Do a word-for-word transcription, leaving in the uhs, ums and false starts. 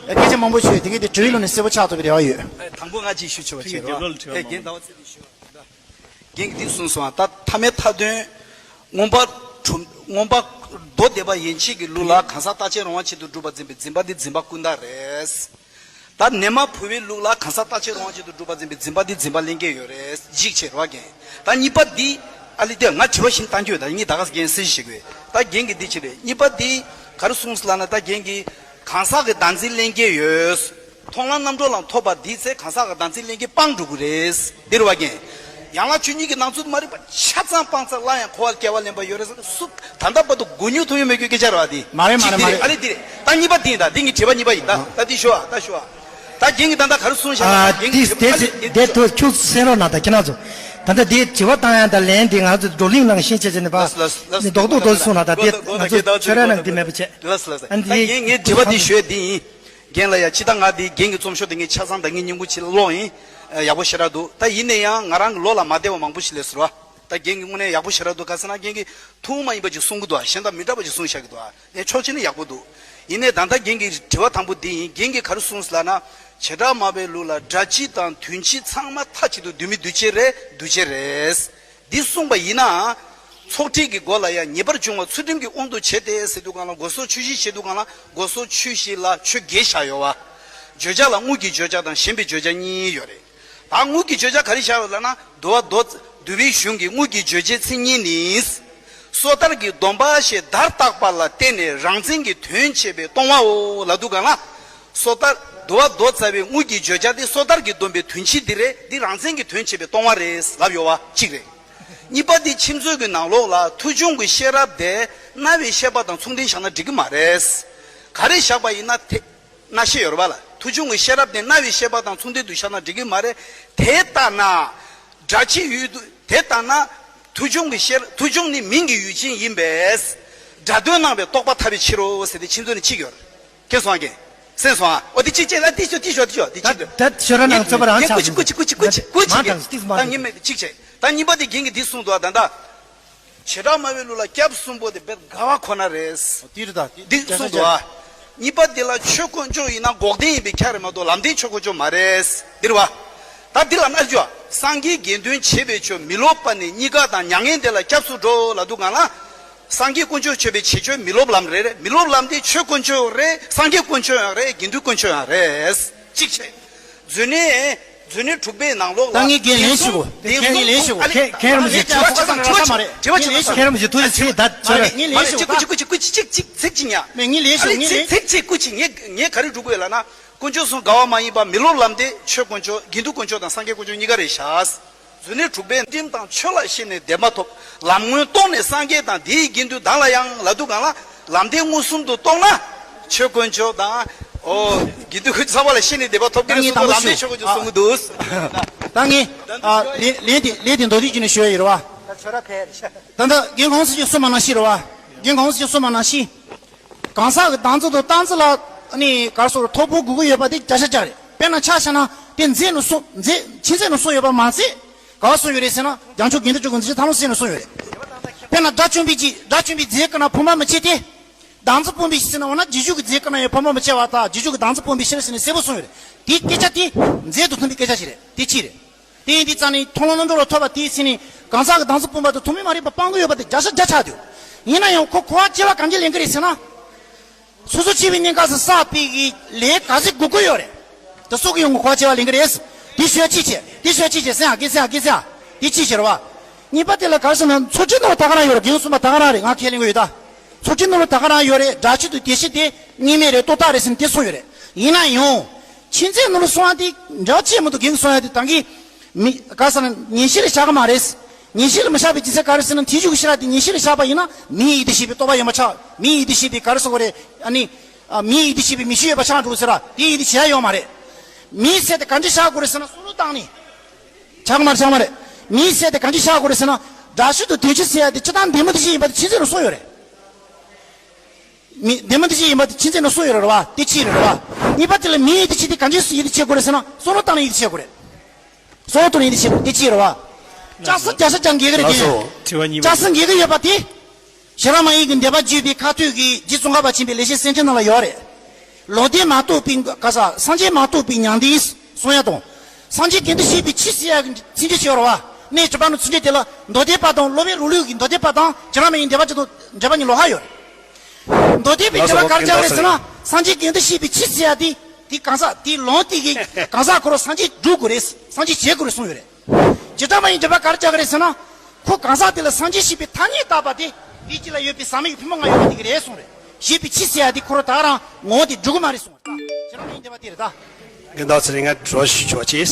སྐད་ཆ་མང་པོ་ཞུས། དེ་གི་དེ་དྲི་བའི་ལོ་ནས་གསལ་པོ་ཆགས་ཐུབ་པའི་རེ་བ་ཡོད། དང་པོ་ང་ཅིག་ཞུ་ཆོག་པ་བྱེད་རོགས། རྒན་རྒན་ཟླ་བ་ཚེ་རིང་ཞུ། རྒན་གྱིས་འདི་གསུངས་སོང་། ད་ཐ་མའི་མཐའ་དོན། མངོན་པ་གྲུབ་མངོན་པ་མདོ་སྡེ་པ་ཡན་ཆད་ཀྱི་ལུགས་ལ་གང་ཟག་རྟག་ཆད་རུང་བ་ཆེད་དུ་སྒྲུབ་པར་འཛིན་པའི་འཛིན་པ་འདི་འཛིན་པ་ཀུན་བཏགས་རེད། ད་ནེ་མ་བུ་བའི་ལུགས་ལ་གང་ཟག་རྟག་ཆད་རུང་བ་ཆེད་དུ་སྒྲུབ་པར་འཛིན་པའི་འཛིན་པ་འདི་འཛིན་པ་ལྷན་སྐྱེས་ཡོད་རེད། གཅིག་བྱེད་རོགས་རྒན། ད་གཉིས་པ་འདི། ཨ་ལི་དེ་ང་དྲི་བ་བཞིན་བཏང་རྒྱུ་ཡོད། ད་ངས་ད་ག་ས་རྒན་གསལ་བཤད་ཞིག་ཡོད། ད་རྒན་གྱིས་འདི་བྱེད་རེད། གཉིས་པ་འདི་ག་རེ་གསུངས་སོང་ལབ་ན། ད་རྒན་གྱིས་གང་ཟག་གི་བདག་འཛིན་ལྷན་སྐྱེས་ཡོད། མཐོང་ལམ་རྣམ་གྲོལ་ལ་ཐོབ་པ་འདིའི་ཚེ་གང་ཟག་གི་བདག་འཛིན་ལྷན་སྐྱེས་སྤངས་འགྲོ་གི་རེད། འདིར་བ་རྒན། ཡན་ལག་བཅུ་གཉིས་ཀྱི་ནང་ཚུད་མ་རིག་པ་ཆ་ཚང་སྤངས་ཚར་སླར་ཡང་འཁོར་བར་སྐྱེ་བ་ལེན་པ་ཡོད་རེད་ཟེར་སུ་ད་ལྟ་བར་དུ་མགོ་རྙོག་ཐུག་ཡོད་མེད་ཀྱི་སྐད་ཆ་རེད་བ་འདི། མ་རེད་མ་རེད་མ་རེད། ཨ་ལི་འདི་རེད། ད་གཉིས་པ་འདི་ཡིན། ད་འདི་ངའི་དྲི་བ་གཉིས་པ་ཡིན། ད་ད་འདི་ཞུ་ཨ། ད་ཞུ་ཨ། ད་རྒན་གྱིས་ད་ལྟ་ག་རེ་གསུངས་བཞག་ན། ད་རྒན་གྱིས་ཨ་ལི་འདི་རེད། ད་ལྟ་ཁྱོད་གསན་རོགས་གནང་། ད་ཁྱེད་རང་ཚོ་ད་ལྟ་འདི་དྲི་བ་བཏང་ཡ་ད་ལན་འདི་ང་ཚོ་བགྲོ་གླེང་ནང་བཤད་བྱས་བྱས་ནས་པ། ལགས་སོ་ལགས་སོ། ནི་རྡོག་རྡོག་རྡོག་གསུངས་ན། ད་འདི་ང་ཚོ་ཆོས་ར་ནང་འདི་མེད་པ་བྱས། ལགས་སོ་ལགས་སོ། ཨ་ད་འདི་ངས་ངའི་དྲི་བ་འདི་ཞུ་ཡ་འདི་ཡིན། རྒན་ལ་ཡ་ཅི་ད་ང་འདི་རྒན་གྱི་རྩོམ་ཤོག་དེ་ངས་ཆ་ཚང་ད་ངས་སྙིང་པོ་ཅིག་ཀློག་ཡིན། ཡག་པོ་ཞེ་དྲག་འདུག་ད་ཡིན་ན་ཡང་ང་རང་གི་བློ་ལ་མ་བདེ་བ་མང་པོ་ཞིག་སླེབས་སོང་ར། ད་རྒན་གྱི་དངོས་གནས་ཡག་པོ་ཞེ་དྲག་འདུག་ག་ཟེར་ན་རྒན་གྱིས་ཐུན་མོང་མ་ཡིན་པ་ཅིག་གསུང་གི་འདུག་གཞན་དང་མི་འདྲ་བ་ཅིག་གསུངས་བཞག་གི་འདུག་ངས་ཕྱོགས་གཅིག་ནས་ཡག་པོ་འདུག་ཡིན་ནའི་ད་ལྟ་རྒན་གྱི་དྲི་བ་དང་པོ་འདི་ཡིན། རྒན་གྱིས་ག་རེ་གསུངས་ལབ་ན། བྱེ་བྲག་སྨྲ་བའི་ལུགས་ལ་སྒྲ་སྤྱི་དང་དོན་སྤྱི་ཚང་མ་མཐའ་གཅིག་ཏུ་འདུས་མི་འདུས་བྱས་རེད། འདུས་བྱས་རེད། འདི་གསུངས་པ་ཡིན་ན། ཚོགས་ཁྲིད་ཀྱི་སྒོ་ལ་ཡང་ངེས་པར་འབྱུང་བ་ཚུལ་ཁྲིམས་ཀྱི་དབང་དུ་བྱས་ཏེ་ཟེར་དུས་སྒང་ལ། སྒོ་གསུམ་ཆོས་བཞི་བཤད་དུས་སྒང་ལ་སྒོ་གསུམ་ཆོས་བཞི་ལ་ཆོས་བརྒྱད་བཞག་ཡོད་པ། བརྗོད་བྱ་ལ་དངོས་ཀྱི་བརྗོད་བྱ་དང་ཞེན་པའི་བརྗོད་བྱ་གཉིས་ཡོད་རེད། ད་དངོས་ཀྱི་བརྗོད་བྱ་ག་རེ་བཞག་ཡོད་ལབ་ན། འདུལ་བ་མདོ། འདུལ་བའི་གཞུང་གི་དངོས་ཀྱི་རྗོད་བྱེད་མཚན་ཉིད་ནི། སོ་ཐར་གྱི་སྡོམ་པ་ཞེས་བརྡར་བཏགས་པ་ལ་བརྟེན་ནས་རང་མཚན་གྱི་དོན་བྱེད་པས་སྟོང་པའོ་ལབ་དུས་སྒང་ལ། སོ་ཐར། འདུལ་བ་མདོ་རྩ་བའི་དངོས་ཀྱི་བརྗོད་བྱ་དེ་སོ་ཐར་གྱི་སྡོམ་པའི་དོན་སྤྱི་འདི་རེད། འདི་རང་མཚན་གྱི་དོན་བྱེད་པས་སྟོང་པ་རེད་ལབ་ཡོད་པ་གཅིག་རེད། གཉིས་པ་དེ་ཁྱིམ་མཚེས་ཀྱི་ནང་ལོགས་ལ་ཐུགས་བྱུང་གི་ཤེས་རབ་དེ་རྣ་བའི་ཤེས་པ་དང་མཚུངས་ལྡན་བཞག་ན་འགྲིག་གི་མ་རེད། ག་རེ་བཞག་པ་ཡིན་ན་དེ། རྣ་ཤེས་ཡོད་རེད་པ་ལ། ཐུགས་བྱུང་གི་ཤེས་རབ་དེ་རྣ་བའི་ཤེས་པ་དང་མཚུངས་ལྡན་དུ་བཞག་ན་འགྲིག་གི་མ་རེད། དེ་ལྟ་ན། སྒྲ་སྤྱི་ཡུལ་དུ་དེ་ལྟ་ན། ཐུགས་བྱུང་གི་ཤེས། ཐུགས་བྱུང་ནི་མིང་གི་ཡུལ་ཅན་ཡིན་པས། སྒྲ་དོན་སྣང་བའི་རྟོག་པ་ཐལ་བའི་ཕྱིར་རོ་ཟེར་ཏེ་ཁྱིམ་མཚེས་ནས་གཅིག་ཡོད་རེད། མཁྱེན་སོང་ཨ་རྒན། གསན་སོང་ཨ། འོ་དེ་གཅིག་བྱས་ལ་དེ་ཤོ་དེ་ཤོ་དེ་ཤོ་དེ་ད་གཅིག་ད་ཤོ་ར་ནང་ཚོ་པ་རང་ཆགས་སྐུ་མཁྱེན་སྐུ་མཁྱེན་སྐུ་མཁྱེན་སྐུ་མཁྱེན་མ་མཁྱེན་དང་སྟིག་མ་ད་ངེས་མེད་དེ་གཅིག་བྱས། ད་གཉིས་པ་དེ་རྒན་གྱིས་འདི་གསུངས་འདུག་ཨ། ད་ད། བྱེ་བྲག་སྨྲ་བའི་ལུགས་ལ་སྐྱབས་གསུམ་པོ་དེ་དཔེ་དགའ་བ་ཁོ་ན་རེད། དེ་རེད་ད། འདི་གསུངས་འདུག་ཨ། གཉིས་པ་དེ་ལ་ཆོས་དཀོན་མཆོག་ཡིན་ན་འགོག་བདེན་ཡིན་པས་ཁྱབ་རེད་མ་གཏོགས་ལམ་བདེན་ཆོས་དཀོན་མཆོག་མ་རེད། འདི་རེད་བ། ད་འདི་ལ་རྣ་རྒྱུ། སངས་རྒྱས་དགེ་འདུན་བྱེད་པའི་ཆོས་མི་སློབ་པ་ནི་གཉིས་ཀ་དང་མྱ་ངན་འདས་ལ་སྐྱབས་སུ་འགྲོ་ལབ་དུས་སྒང་ལ། སངས་རྒྱས་དཀོན་མཆོག་མཆོད་པའི་བྱེད་ཆོས་མི་སློབ་ལམ་རེད། མི་སློབ་ལམ་དེ་ཆོས་དཀོན་མཆོག་རེད། སངས་རྒྱས་དཀོན་མཆོག་ཡང་རེད། དགེ་འདུན་དཀོན་མཆོག་ཡང་རེད། གཅིག་བྱས། མཛོད་ལྔའི། མཛོད་ལྔའི་དྲུག་པའི་ནང་ལོགས་ལ། ད་ངས་རྒན་ལན་ཞུ་གོ། ངས་ལན་ཞུ་གོ། ཁྱེད་ཁྱེད་རང་ཞིག་ཁྱེད་རང་ཞིག་ཐུགས་རྗེ་ཆེ། ད་ཚོད་ཚིག་གཅིག་ངས་ངས་ལན་ཞུ་གོ། ད་ཚིག་གཅིག་སྐུ་མཁྱེན་ངས་ངས་ག་རེ་སྒྲུབ་དགོས་ལབ་ན། དཀོན་མཆོག་གསུམ་དགའ་བ་མ་ཡིན་པ་མི་སློབ་ལམ་དེ་ཆོས་དཀོན་མཆོག་དགེ་འདུན་དཀོན་མཆོག་དང་སངས་རྒྱས་དཀོན་མཆོག་གཉིས་ཀ་རེད་ཤག་མཛོད་ལྔའི་དྲུག་པའི་ཁྲིམས་དང་ཆོས་ལ་ཤེས་ནས་བདེན་པ་ཐོབ། ལམ་སྔོན་རྟོགས་ནས་སངས་རྒྱས་དང་དེའི་དགེ་འདུན་དག་ལ་ཡང་ལབ་དུས་སྒང་ལ། ལམ་བདེན་མངོན་སུམ་དུ་རྟོགས་ན། ཆོས་དཀོན་མཆོག་དང་། ཨོ། དགེ་འདུན་ཚང་མ་ལ་ཤེས་ནས་བདེན་པ་ཐོབ་ཀྱི་རེད་གསུངས་འདུག་ལམ་བདེན་ཆོས་དཀོན་མཆོག་གསུང་གི་འདུག་ད་ངས་ཨ་ལན་ལན་དེ་ལན་དེ་མདོ་སྡེ་བརྒྱུད་ནས་ཞུ་ཡ་ཡིན་རེད་བ། ད་ལྟ་རྒན་གོང་ས་མཆོག་གསུངས་པ་ནང་བཞིན་རེད་བ། རྒན་གོང་ས་མཆོག་གསུངས་པ་ནང་བཞིན། གང་ཟག་གི་བདག་འཛིན་དང་སྟངས་འཛིན་ལ་ནི་ག་རེ་ཟེར་དགོས་རེད། ཐོར་བུ་དགུ་དགུ་ཡོད་པ་དེ་བརྒྱ་ཆ་བརྒྱ་རེད། དཔེར་ན་ཆ་བཞག་ན་དེ་མཛེས་ནས་གསུངས། མཛེས་མཆིས་མཛེས་ནས་གསུངས་ཡོད་པ་མ་ཟད། ག་པར་གསུངས་ཡོད་རེད་ཟེར་ན། རྒྱལ་མཆོག་དགེ་འདུན་ཆོས་ཀྱི་མཛད་བྱ་ཐང་ལུང་ཟེར་ནས་གསུངས་ཡོད་རེད། དཔེར་ན་སྒྲ་བཅོམ་པའི་གཅིག་སྒྲ་བཅོམ་པའི་རྫས་ཀུན་ན་ཕུང་པོ་མི་སྐྱེ་སྟེ། བདག་འཛིན་སྤོང་བའི་ཕྱིར་ཟེར་ན། འོ་ན་རྗེས་འཇུག་གི་རྫས་ཀུན་ན་ཡང་ཕུང་པོ་མི་སྐྱེ་བ་དང་རྗེས་འཇུག་གི་བདག་འཛིན་སྤོང་བའི་ཕྱིར་ཟེར་ནས་གསལ་པོ་གསུངས་ཡོད་རེད། དེའི་སྐད་ཆ་དེ་མཛེས་སུ་མཐོང་བའི་སྐད་ཆ་ཞིག་རེད། དེ་གཅིག་རེད། དེ་ཡིན་དུས་ཙང་ནས་མཐོང་ལམ་རྣམ་གྲོལ་ལ་ཐོབ་པ་དེའི་ཚེ་ནས་གང་ཟག་གི་བདག་འཛིན་སྤོང་བ་དང་ཐོགས་མེད་མ་རིག་པ་སྤང་གི་ཡོད་པ་དེ་བརྒྱ་ཆ་བརྒྱ་ཆགས་འདུག་ཡིན་ན་ཡང་ཁོ་འཁོར་བ་སྐྱེ་བ་གང་གི་ལེན་གི་རེད་ཟེར་ན། སོ་སོ་སྐྱེ་བའི་གནས་སྐབས་སུ་བསགས་པའི་གི་ལས་ག་ཚོད་དགོས་ཀྱི་ཡོད་རེད། དེ་ཚོ་གི་ཡོང་གི་འཁོར་བ་སྐྱེ་བ་ལེན་གི་རེད། དེ་ཤོད་ཅི་བྱེད། དེ་ཤོད་ཅི་བྱེད་ཟེར་ཡ་གི་ཟེར་ཡ་གི་ཟེར་ཡ། དེ་ཅི་བྱེད་རེད་བ། གཉིས་པ་དེ་ལ་ག་རེ་ཟེར་ན་ཚོགས་ཀྱི་ནང་ལ་ད་ག་རང་ཡོད་རེད། རྒན་གསུངས་པ་ད་ག་རང་རེད། ང་ཁས་ལེན་གི་ཡོད་ད། ཚོགས་ཀྱི་ནང་ལ་ད་ག་རང་ཡོད་རེད། སྒྲ་སྤྱི་དང་དོན་སྤྱི་དེ་གཉིས་མེད་རེད། རྟོག་བཏགས་རེད་ཟེར་ནས་དེ་གསུངས་ཡོད་རེད། ཡིན་ན་ཡང་། མཆིས་མཛེས་ནང་ལ་གསུངས་པ་དེ་འདྲ་ཅིག་མི་འདུག་རྒན་གསུངས་ཡ་དེ་ད་གིན། མི་ག་ཟེར་ན་ཉན་ཤེས་ལ་བཞག་གི་མ་རེད། ཉན་ཤེས་ལ་མི་བཞག་པའི་རྒྱུ་མཚན་ག་རེ་ཟེར་ན། ཐེག་མཆོག་གི་ཤེས་རབ་དེ་ཉན་ཤེས་ལ་བཞག་པ་ཡིན་ན་མིང་ཡིད་དུ་བྱེད་པའི་རྟོག་པ་ཡོད་མ་ཆགས། མིང་ཡིད་དུ་བྱེད་པའི་ག་རེ་ཟེར་དགོས་རེད། ཨ་ནི། ཨ། མིང་ཡིད་དུ་བྱེད་པའི་མིག་ཤེས་ཡོད་པ་ཆགས་འགྲོ་ཟེར་ར། དེ་ཡིད་དུ་བྱེད་ཡ་ཡོད་མ་རེད། མིང་ཟེར་དེ་ག་འདྲ་བཞག་དགོས་རེད་ཟེར་ན་བསམ་བློ་བཏང་ནས། ཆགས་མ་རེད་ཆགས་མ་རེད། མིང་ཟེར་དེ་ག་འདྲ་བཞག་དགོས་རེད་ཟེར་ན། སྒྲ་སྤྱི་དང་དོན་སྤྱི་ཟེར་ཡ་དེ་སྤྱིར་བཏང་བདེན་པ་འདི་བཞིན་ཡིན་པ་དེ་མཆིས་མཛེས་ནས་གསུངས་ཡོད་རེད། མི་བདེན་པ་འདི་བཞིན་ཡིན་པ་དེ་མཆིས་མཛེས་ནས་གསུངས་ཡོད་རེད་བ། དེ་གཅིག་རེད་བ། གཉིས་པ་དེ་ལ་མིང་ཡིད་དུ་བྱེད་དེ་ག་འདྲ་ཡིད་དུ་བྱེད་དགོས་རེད་ཟེར་ན་བསམ་བློ་བཏང་ནས་ཡིད་དུ་བྱེད་དགོས་རེད། བསམ་བློ་བཏང་ནས་ཡིད་དུ་བྱེད་དགོས། དེ་གཅིག་རེད་བ། ལྕགས་སྲེག་བརྒྱ་ཆ་བརྒྱ་འགེལ་གི་རེད་དེ། ལགས་སོ། དྲི་བ་གཉིས་པ། ལྕགས་སྲེག་འགེལ་གི་ཡོད་པ་དེ། ཤེས་རབ་མ་ཡིན་གྱི་འདོད་པ་བརྗོད་པའི་ཁ་ཐུག་གི་རྗེ་ཙོང་ཁ་པ་ཆེན་པོའི་ལེགས་བཤད་གསེར་ཕྲེང་ནང་ལ་ཡོད་རེད། ལོག་ལྟས་མ་རྟོགས་པའི་ག་ས་སངས་རྒྱས་མ་རྟོགས་པའི་མྱང་འདས་གསུང་ཡ་དང་། སངས་རྒྱས་དགེ་འདུན་བཤེས་པའི་ཆོས་ཟེར་ཡ་གི་ཚིག་འགྲེལ་ཞིག་ཡོད་རེད་བ། གནས་བཅུ་པ་ནང་ཚིག་འགྲེལ་དེ་ལ་མདོ་སྡེ་པ་དང་སློབ་དཔོན་རོང་ལུགས་ཀྱི་མདོ་སྡེ་པ་དང་བྱེ་བྲག་སྨྲ་བའི་འགྲེལ་པ་ཅིག་དང་འགྲེལ་པ་གཉིས་ལོགས་ཀ་ཡོད་རེད། མདོ་སྡེ་པའི་འགྲེལ་པ་ག་རེ་རྒྱག་གི་རེད་ཟེར་ན། སངས་རྒྱས་དགེ་འདུན་བཤེས་པའི་ཆོས་ཟེར་ཡ་དེ་དེ་གང་ཟག་དེའི་ལུང་དེ་གི་གང་ཟག་ཁོ་རང་སངས་རྒྱས་སྒྲུབ་དགོས་རེད། སངས་རྒྱས་བྱེད་དགོས་རེད་གསུངས་ཡོད་རེད། བྱེ་བྲག་སྨྲ་བའི་འགྲེལ་པ་ག་རེ་རྒྱག་གི་རེད་ཟེར་ན། ཁོ་གང་ཟག་དེ་ལ་སངས་རྒྱས་ཤེས་པའི་ཐ་སྙད་བཏགས་པ་དེ་དེའི་རྗེས་ལ་ཡོད་པའི་ཟག་མེད་ཀྱི་ཕུང་པོ་ལྔ་ཡོད་པ་དེ་གི་རེད་གསུངས་རེད། ཞེས་པའི་ཆོས་ཟེར་ཡ་དེ་ཁོ་རང་ད་ག་རང་ངོ་བོ་དེ་སྒྲུབ་ཀྱི་མ་རེད་གསུངས་རེད། ད་བྱེ་བྲག་སྨྲ་བའི་འགྲེལ་པ་དེ་རེད་ད། དགེ་འདུན་ཚེ་རིང་ང་འགྲོ་ཞུ་ཆོག་ཅེས།